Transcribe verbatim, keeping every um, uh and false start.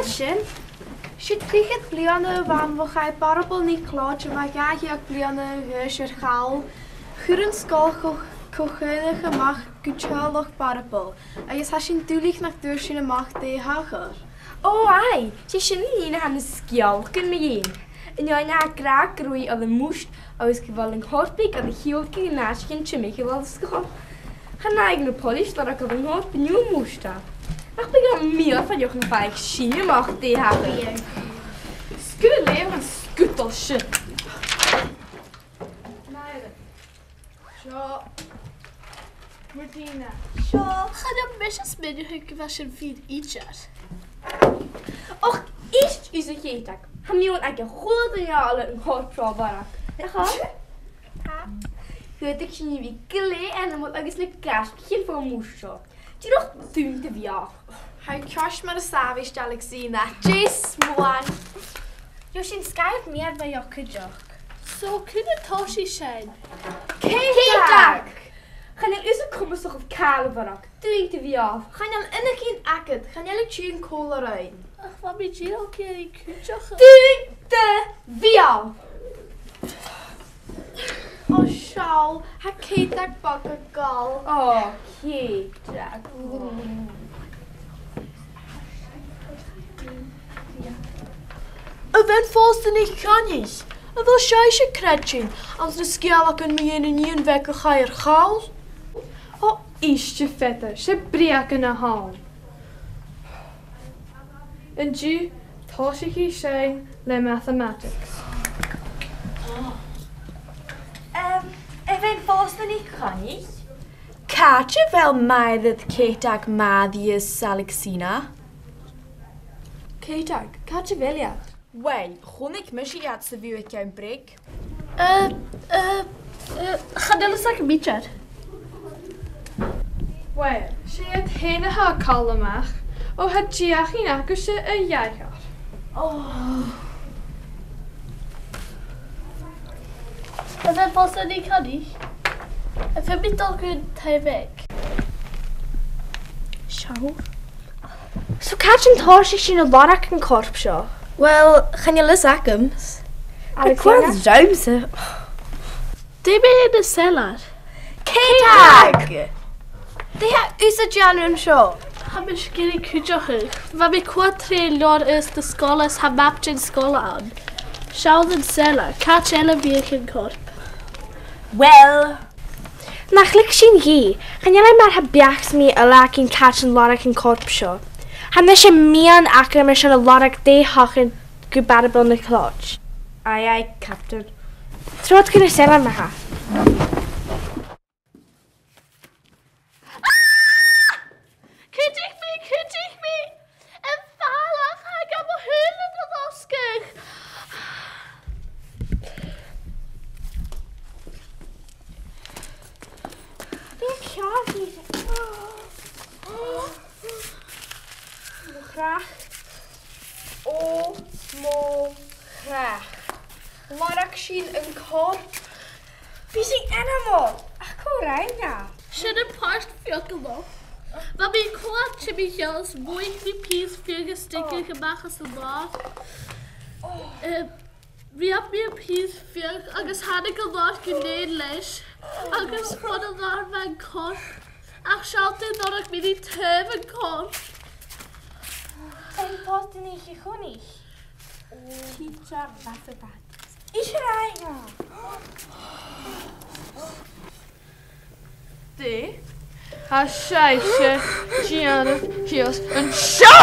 Sin, 's e trithead bliadhna a bh' ann bho chaidh Barabal NicLeòid a-mach dhà dheug bliadhna a dh'aois air chall. Chuir an sgoil co-, co-dhùnadh a-mach gu teaghlach Barabal, agus tha sinn duilich nach d' fhuair sinn a-mach dè thachair. Ò, aidh, 's e sin an nì a tha na sgeulachdan mu dheidhinn. An fheadhainn a tha ag ràdh gun robh i air am murt agus gu bheil an corp aice air a shiubhal gu na h-aistean timcheall an sgoil. Chan fhaigh na poilis lorg air an corp no am murt e. Ach b' e gu mì-fhollaiseach gum faigheadh sinn a-mach dè thachair. 'S gu leòr an sgudal sin. Seo Martina. Seo. Chan eil mise a' smaoineachadh gu bheil sin fìor idir. Och, ist thusa, a Cheit Dhag. Tha miann aig a h-uile duine eile an corp seo a lorg. Nach eil? Tha. Dh'fhaodadh sinn a bhith glè ainmeil agus le gaisgich fon mhurt seo. Dìreach dùin de bhiadh. Tha thu ceart mar as àbhaist, Alexina. Dè 's mòran. Gheibh sinn sgath mìorbhail cuideachd. So, cuin a tòisich sinn? Ceit Dhag! Chan eil thusa comasach càil a bharrachd. Dùin de bhiadh. Chan eil aon neach agad, chan eil thu a' tighinn còmhla rinn. Ach bha mi dìreach ag iarraidh cuideachadh. Dùin de bhiadh! Ò, seall, tha Ceit Dhag beag ag òl. Ò, Ceit Dhag. A Bhean-phòsta NicCoinnich, a bheil sibhse a' creidsinn anns na sgeulachdan mu dheidhinn an nighean bheag a chaidh air chall? Ò, ist, a Pheter, 's e breugan a th' ann. An-diugh, tòisichidh sinn le mathematics. Em, a Bhean-phòsta NicCoinnich, càit a bheil Mairead, Ceit Dhag, Màiri is Alexina? Ceit Dhag, càit a bheil iad? Uill, chunnaic mise iad sa bhùth aig ceann break. Eh, eh, eh, chan eil fhios agam idir. Uill, 's e iad fhèin a tha a' call a-mach, ò tha deuchainn agaibhse a dh'aithghearr. Ò. A Bhean-phòsta NicCoinnich, am feum mi dol gun taigh-bheag? Seall. So càit an tòisich sinn a' lorg an corp seo? Uill, chan eil fhios agam. Alexina? Cò air a bha sibhse? Dè mu dheidhinn an cellar? Ceit Dhag! Dè tha thusa a' dèanamh an seo? Tha mise ag iarraidh cuideachadh. Bha mi a' coimhead tro leabhar aosta sgoile is tha map den sgoil ann. Seall an cellar. Càit eile a bhiodh an corp? Uill, nach leig sinn dhi. Chan eil e mar a tha beachd sam bith eile againn càit an lorg an corp seo. Tha mise miann agam airson a lorg dè thachair gu Barabal NicLeòid. Aye, aye, Captain. Trobhad gun an cellar ma-thà. Ah! Cuidich mi, cuidich mi! Am falach, tha gam shùilean a' losgadh! Dè tha ceàrr? Mo chreach. Ò mo chreach. Lorg sinn an corp. Bha sinn ainmeil. Ach cò rinn e? Sin am pàirt fiadhaich. Bha mi a' coimhead timcheall is mhothaich mi pìos fiodh a' steigeadh a-mach às an làr. Em, reub mi am pìos fiodh agus thàinig an làr gu lèir leis. Agus fon an làr bha an corp. Ach seall dè lorg mi ri taobh an corp. Am pàirt a nì a' chùis. Teacher Mathemat. Is e rinn e. Dè tha sibhse a' dèanamh shìos an seo?